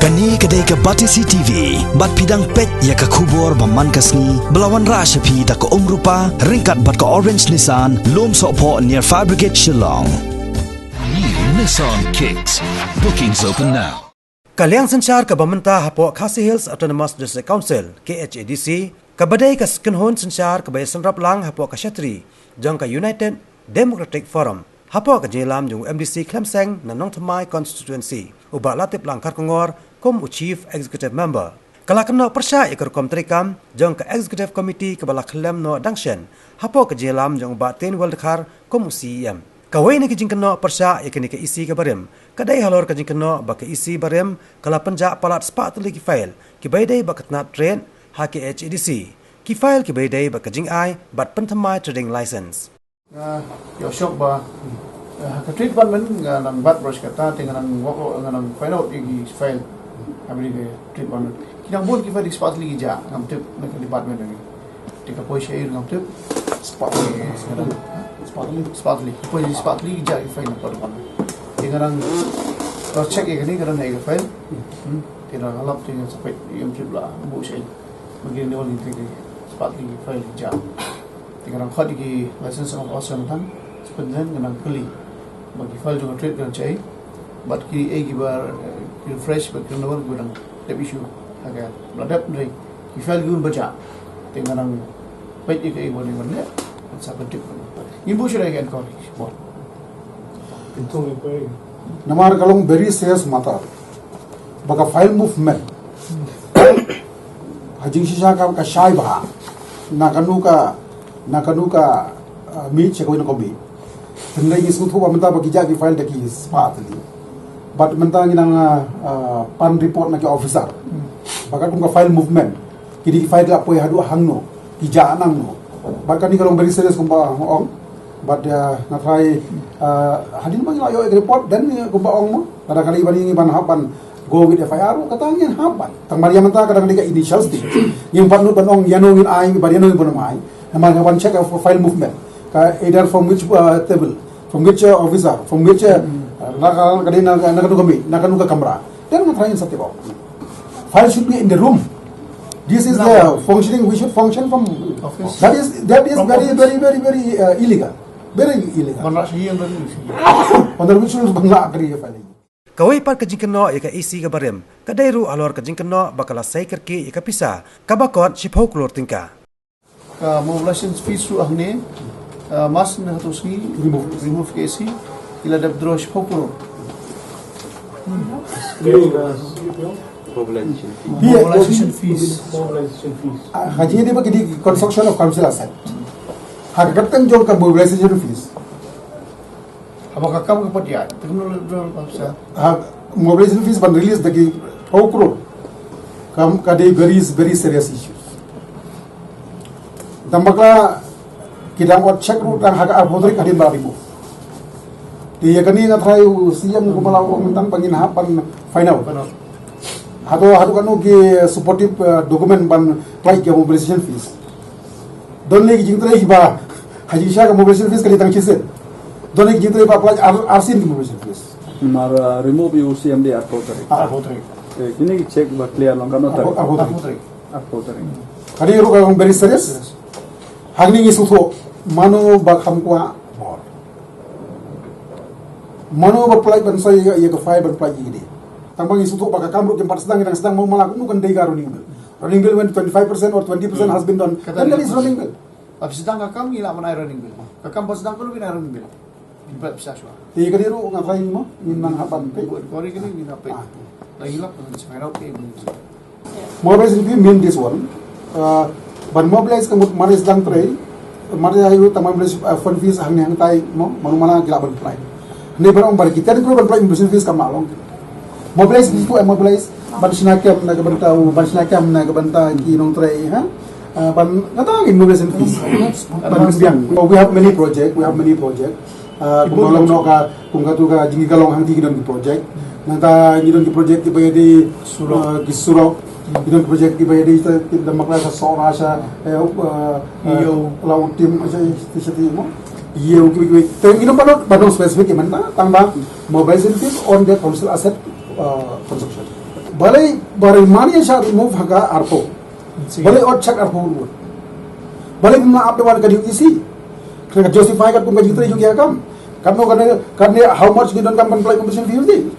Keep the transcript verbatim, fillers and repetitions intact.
Kane ka dei ka Batesi T V, bad phi dang peit ïa ka khubor ba man ka sngi, ba la wanrah sha phi da ka Umrupa, ryngkat bad ka Orange Nissan, Lumsohphoh near Fire Brigade Shillong. New Nissan Kicks. Bookings open now. Ka liang synshar kaba mynta hapoh Khasi Hills Autonomous District Council, K H A D C, kaba dei ka kynhun synshar kaba ïasynrap lang hapoh ka shatri jong ka United Democratic Forum, hapoh ka jingïalam jong u M D C khlem seng na Nongthymmai Constituency, u Bah Latiplang Kharkongor kum u Chief Executive Member. Ka la kynnoh pyrshah ïa ka rukom treikam jong ka Executive Committee kaba la khyllem noh dang shen, hapoh ka jingïalam jong u Bah Teiñwell Dkhar kum u C E M. Kawei na ki jingkynnoh pyrshah ïa kane ka E C kaba rim ka dei halor ka jingkynnoh ba ka E C barim ka la pynjah palat spah tylli ki file kiba ïadei bad ka tnat trade ha K H A D C, ki file kiba ïadei bad ka jingai bad pynthymmai trading license. Nga ïoh shock ba, eh, ha ka trade department nga nang bat brush kata, te nga nang work, nga nang find out ïa ki file ha kane ka trade department. Ki nang bun ki file, ki spah tylli ki jia, ngam tip na ka department jong ngi. Te ka poi shaei ngam tip. Spah tylli, spah tylli. Spah tylli. Ka poi spah tylli ki jia ki file na ka department. Te nga nang cross check ïa kane, ka don ha ka file. Hmm. Te nga nang lap, te nga sa peit, ngam tip la buh shaei. Ba ki nang dei wan ki spah tylli ki file ki jia. Te nga nang khot ïa ki license of operation tang, sa pynjah nga nang kylli ba ki file jong ka trade ka don shaei, bad kiei kiba, eh, ki fresh bad ki nong kiba dang dep issue. Ha ka ba la dep, hynrei ki file kiba jia. Te nga nang peit ïa kaei ba dei ban leh, sa pyntip. Ngin buh shuh ïa ka enquiry. Namar ka long very serious matter. Ba ka file movement ha jingshisha ka, ka shai bha. Na kano ka, na kano ka, uh, miet sha kawei na ka miet. Hynrei ngi sngewthuh ba mynta ba ki jia ki file da ki spah tylli. Bad mynta ngi nang, uh, uh, pan report na ki officer ba katkum ka file movement, ki dei ki file ki la poi haduh hangno, ki jia nangno. Bad kane ka long very serious kumba nga ong. Bad, uh, nga try, uh, hadien ba ngi la ïoh ïa ka report, then, uh, kumba ong mo, lada ka dei ban, ngi ban hap ban go with F I R, kata ngin hap ban. Tang ba ïa mynta ka dang dei ka initial stage. Ngim pat nud ban ong ïano ngin ai bad ïano ngin bym ai. Namar ngi ban check ka file movement, ka either from which, uh, table, from which, uh, officer, from which, uh, uh, na ka, ka dei na, na kano ka miet, na kano ka kamra. Then nga try and set it up. File should be in the room. This is the functioning, we should function from office. That is, that is very, very, very, very, uh, illegal. Very illegal. Under which rules ban lah kari file? Kawei pat ka jingkynnoh ïa ka E C kaba rim ka dei ruh halor ka jingkynnoh ba ka la sei kyrkieh ïa ka pisa kaba kot shiphew klur tyngka. Ka mobilization fees ruh hangne, uh, mas ne hato sngi remove, remove K C, ki la dep draw shiphew klur. Mobilization fees. Mobilization fees. Ah, ka jingïadei bad ki construction of council asset. Ha ka kyrteng jong ka mobilization fees. Haba ka kam ka pat ïaid, te kumno la, la, la, la, ha, mobilization fees ban release da ki phew klur. Kam ka dei very, very serious issues. Tang bakla ki dang ot check ruh tang ha ka arphew tarik hadien ba la remove. Te ïa kane nga try u C M kumba la ong mynta ba ngin hap ban find out. Hato, hato katno ki supportive, uh, document ban provide ki mobilization fees. Don ne ki jingtrei kiba ha jingshisha ka mobilization fees ka dei tang shisien. Don ne ki jingtrei ba pynlait ar, arsien ki mobilization fees. Namar, uh, remove ïa u C M dei arphew tarik. Ah, arphew tarik. Eh, kine ki check ba clear long katno tarik? Arphew, arphew tarik. Arphew tarik. Ka dei ruh ka long very serious. Hangne ngi sngewthuh mano ba kham kwah bor. Mano ba pynlait ban soi ïa, ïa ka file ban pynlait ïa ki dei. Tang ba ngi sngewthuh ba ka kam ruh kim pat sdang, ki dang sdang mo mala kumno kan dei ka running bill. Running bill when twenty-five percent or twenty percent has been done, then that is running bill. Haba sdang ka kam ngi lah ban ai running bill. Ka kam ba sdang kumno kin ai running bill? Ngin pynlait pisa shuwa. Te ka dei ruh nga try mo, ngin nang hap ban peit. Buat kori kini ngin hap peit. Ah. Lagi lah pun sekarang oke. Mobilization fee mean this one. Uh, ban mobilize ka mut maris dang trei. Maris ayu ta mobilize, uh, fund fees hangne hangtai mo, mano mala ki lah ban pynlait. Hynrei ban ong ba ki ten klur ban pynlait mobilization fees kam lah long. Mobilize ki tu, eh, mobilize ban shna kem na ka bynta u, ban shna kem na ka bynta ki nongtrei, ha? Uh, ban kata ki mobilization fees. Ban biang. Oh, we have many project, we have many project. Uh, kumba long noh ka, kum katu ka jingïakalong hangtei ki don ki project. Nangta ngi don ki project kiba ïadei, surok, uh, ki surok. Ngi don ki project kiba ïadei kita, kita makla sa sora sa, eh, uh, uh, ïew, la u tim sa, sa ti mo. Ïew kiba kiba. Te ngi don ba don, ba don specific ïa mynta, tang ba mobilization fees on the council asset, uh, construction. Balei, balei mane sha remove ha ka arphew. Balei ot check arphew ruh. Balei bym ap da wan ka D U E C. Ka justify katkum ka jingtrei jong ki ha kam. Katno kane, kane how much ngi donkam ban provide compensation fee.